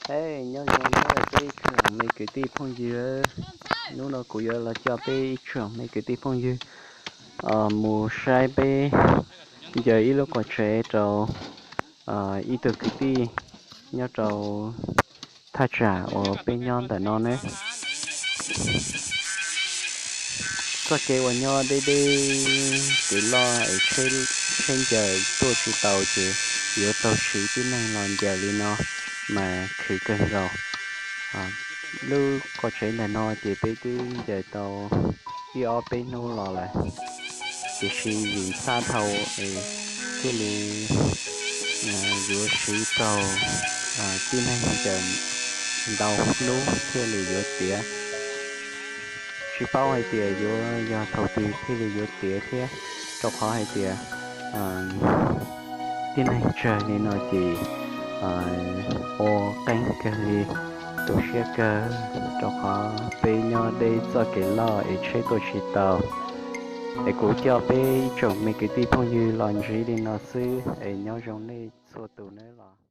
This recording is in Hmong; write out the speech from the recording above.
Hej, nyob zoo nawb peb ib tsoom me kwv tij phooj ywg. Hnub no kuv yuav los coj peb ib tsoom me kwv tij phooj ywg mus saib peb ncaws ib lub qhov tsev rau ib tug kwv tij nyob rau thaj tsam uas peb nyob ntawm no ne. Txoj kev uas nyob deb deb, kev loj es tsheb ncaws tuaj tsis tau ces yuav raug siv tib neeg los ncaws li no mas khwv kawg nkaus. Lub qhov tsev ntawm no ces peb twb ncaws tau ib ob peb hnub los lawm, tiam sis vim ntxhab dhau es thiaj li yuav siv raug tib neeg ncaws ntau hnub thiaj li yuav tiav. Tsis paub hais tias yuav yog thaum twg thiaj li yuav tiav thiab, rau qhov hais tias tib neeg tsawg li no ces ua qeeb kawg li, tu siab kawg, rau qhov peb nyob deb txoj kev loj es tsheb tuaj tsis tau. Es kuv coj peb ib tsoom me kwv tij phooj ywg los ntsib li no xwb es nyob zoo nej txhua tus nawb los.